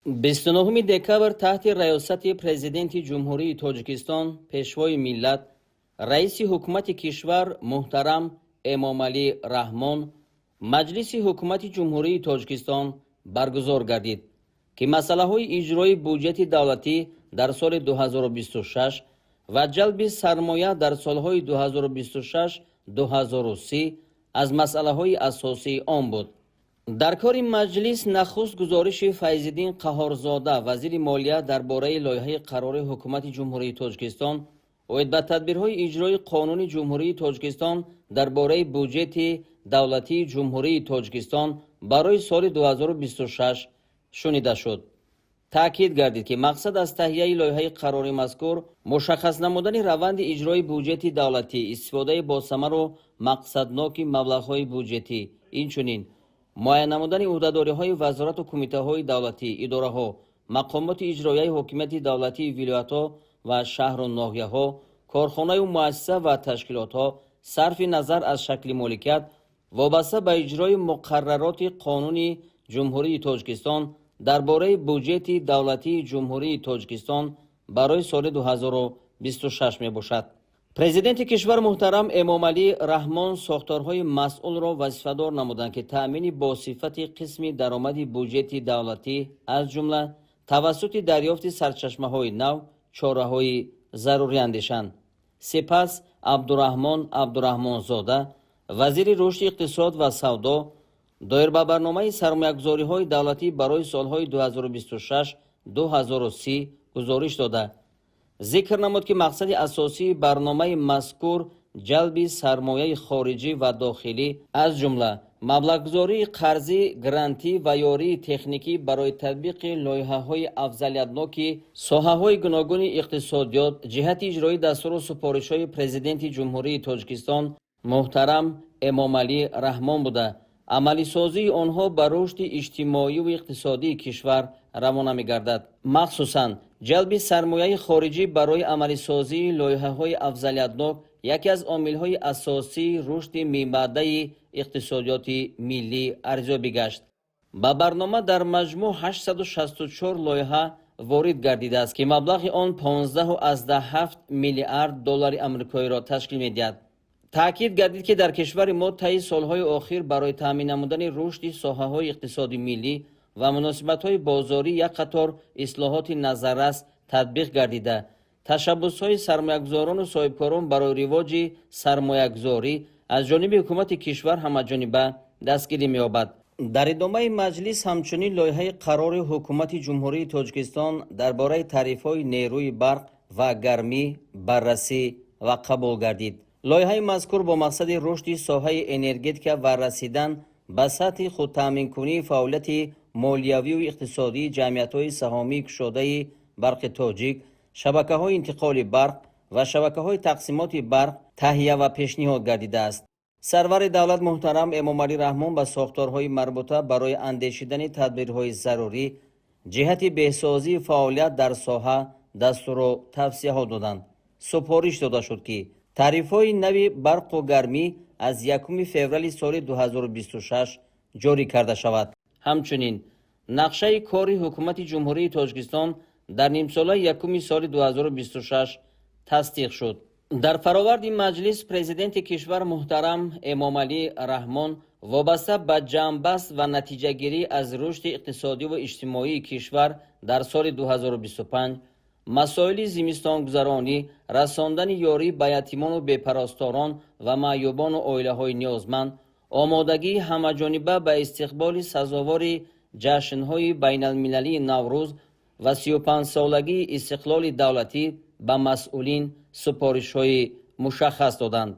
29 декабр таҳти раёсати Президенти Ҷумҳурии Тоҷикистон, Пешвои миллат, Раиси Ҳукумати кишвар муҳтарам Эмомалӣ Раҳмон Маҷлиси Ҳукумати Ҷумҳурии Тоҷикистон баргузор гардид, ки масъалаҳои иҷрои буҷети давлатӣ дар соли 2026 ва ҷалби сармоя дар солҳои 2026-2030 аз масъалаҳои асосии он буд. Дар кори маҷлис нахуст гузориши Файзиддин Қаҳорзода, вазири молия, дар бораи лоиҳаи қарори Ҳукумати Ҷумҳурии Тоҷикистон оид ба тадбирҳои иҷрои Қонуни Ҷумҳурии Тоҷикистон дар бораи буҷети давлатии Ҷумҳурии Тоҷикистон барои соли 2026 шунида шуд. Таъкид гардид, ки мақсад аз таҳияи лоиҳаи қарори мазкур мушаххас намудани раванди иҷрои буҷети давлатӣ, истифодаи босамару мақсадноки маблағҳои буҷетӣ, инчунин муайян намудани ӯҳдадориҳои вазорату кумитаҳои давлатӣ, идораҳо, мақомоти иҷроияи ҳокимияти давлатии вилоятҳо ва шаҳру ноҳияҳо, корхонаю муассиса ва ташкилотҳо, сарфи назар аз шакли моликият, вобаста ба иҷрои муқаррароти Қонуни Ҷумҳурии Тоҷикистон дар бораи буҷети давлатии Ҷумҳурии Тоҷикистон барои соли 2026 мебошад. Президенти кишвар муҳтарам Эмомалӣ Раҳмон сохторҳои масъулро вазифадор намуданд, ки таъмини босифати қисми даромади буҷети давлатӣ, аз ҷумла тавассути дарёфти сарчашмаҳои нав, чораҳои зарурӣ андешанд. Сипас Абдураҳмон Абдураҳмонзода, вазири рушди иқтисод ва савдо, доир ба барномаи сармоягузориҳои давлатӣ барои солҳои 2026-2030 гузориш дода, зикр намуд, ки мақсади асосии барномаи мазкур ҷалби сармояи хориҷӣ ва дохилӣ, аз ҷумла маблағгузории қарзӣ, грантӣ ва ёрии техникӣ барои татбиқи лоиҳаҳои афзалиятноки соҳаҳои гуногуни иқтисодиёт ҷиҳати иҷрои дастуру супоришҳои Президенти Ҷумҳурии Тоҷикистон муҳтарам Эмомалӣ Раҳмон буда, амалисозии онҳо ба рушди иҷтимоию иқтисодии кишвар равона мегардад. Махсусан ҷалби сармояи хориҷӣ барои амалисозии лоиҳаҳои афзалиятнок яке аз омилҳои асосии рушди минбаъдаи иқтисодиёти миллӣ арзёбӣ гашт. Ба барнома дар маҷмӯъ 864 лоиҳа ворид гардидааст, ки маблағи он 15,7 миллиард доллари амрикоиро ташкил медиҳад. Таъкид гардид, ки дар кишвари мо таи солҳои охир барои таъмин намудани рушди соҳаҳои иқтисоди миллӣ ва муносибатҳои бозорӣ як қатор ислоҳоти назаррас татбиқ гардида, ташаббусҳои сармоягузорону соҳибкорон барои ривоҷи сармоягузорӣ аз ҷониби ҳукумати кишвар ҳамаҷониба дастгирӣ меёбад. Дар идомаи маҷлис ҳамчунин лоиҳаи қарори Ҳукумати Ҷумҳурии Тоҷикистон дар бораи тарифҳои нерӯи барқ ва гармӣ баррасӣ ва қабул гардид. Лоиҳаи мазкур бо мақсади рушди соҳаи энергетика ва расидан ба сатҳи худтаъминкунии фаъолияти молиявию иқтисодии ҷамъиятҳои саҳомии кушодаи Барқи Тоҷик, шабакаҳои интиқоли барқ ва шабакаҳои тақсимоти барқ таҳия ва пешниҳод гардидааст. Сарвари давлат муҳтарам Эмомалӣ Раҳмон ба сохторҳои марбута барои андешидани тадбирҳои зарурӣ ҷиҳати беҳсозии фаъолият дар соҳа дастуру тавсияҳо доданд. Супориш дода шуд, ки тарифҳои нави барқу гармӣ аз 1 феврали соли 2026 ҷорӣ карда шавад. Ҳамчунин нақшаи кори Ҳукумати Ҷумҳурии Тоҷикистон дар нимсолаи якуми соли 2026 тасдиқ шуд. Дар фароварди маҷлис Президенти кишвар муҳтарам Эмомалӣ Раҳмон вобаста ба ҷамъбаст ва натиҷагирӣ аз рушди иқтисодиву иҷтимоии кишвар дар соли 2025, масоили зимистонгузаронӣ, расондани ёрӣ ба ятимону бепарасторон ва маъюбону оилаҳои ниёзманд, омодагии ҳамаҷониба ба истиқболи сазовори ҷашнҳои байналмилалии Наврӯз ва 35-солагии истиқлоли давлатӣ ба масъулин супоришҳои мушаххас доданд.